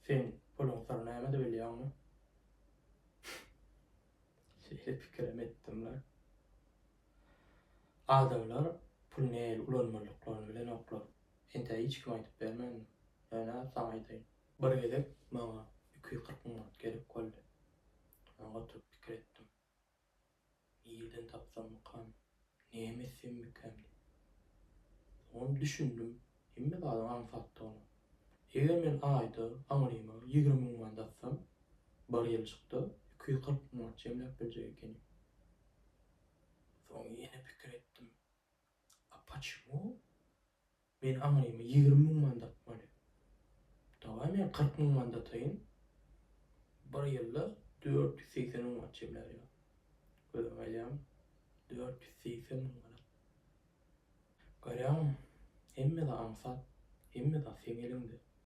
Sen puluň syry nämede bilýäňmi? Şeýle pikirem etdim-le. Adamlar puly nähili ulanmalydyklaryny bilenoklar. Entä hiç kime aýdyp bermändim. Ýöne saňa aýdaýyn. Bir gezek maňa 240 manat gerek boldy. Men oturyp pikir etdim. Nirden tapsammykam, näme etsemmikäm diýip. Soňam düşündim, hemme zadyň aňsatdygyna. Eger men aýda aňryma 20 müň manat atsam, bir ýyljykda 240 müň manat jemläp biljek ekenim. Soň ýene pikir etdim. A poçemu men aňryma 20 müň manat atmaly? Dawaý men 40 müň manat ataýyn. Bir ýylda 480 müň manat jemlär ýaly. Gözüňi alýaňmy? 480 müň manat. Görýäňmi? Hemme zat aňsat. Hemme zat seň eliňde.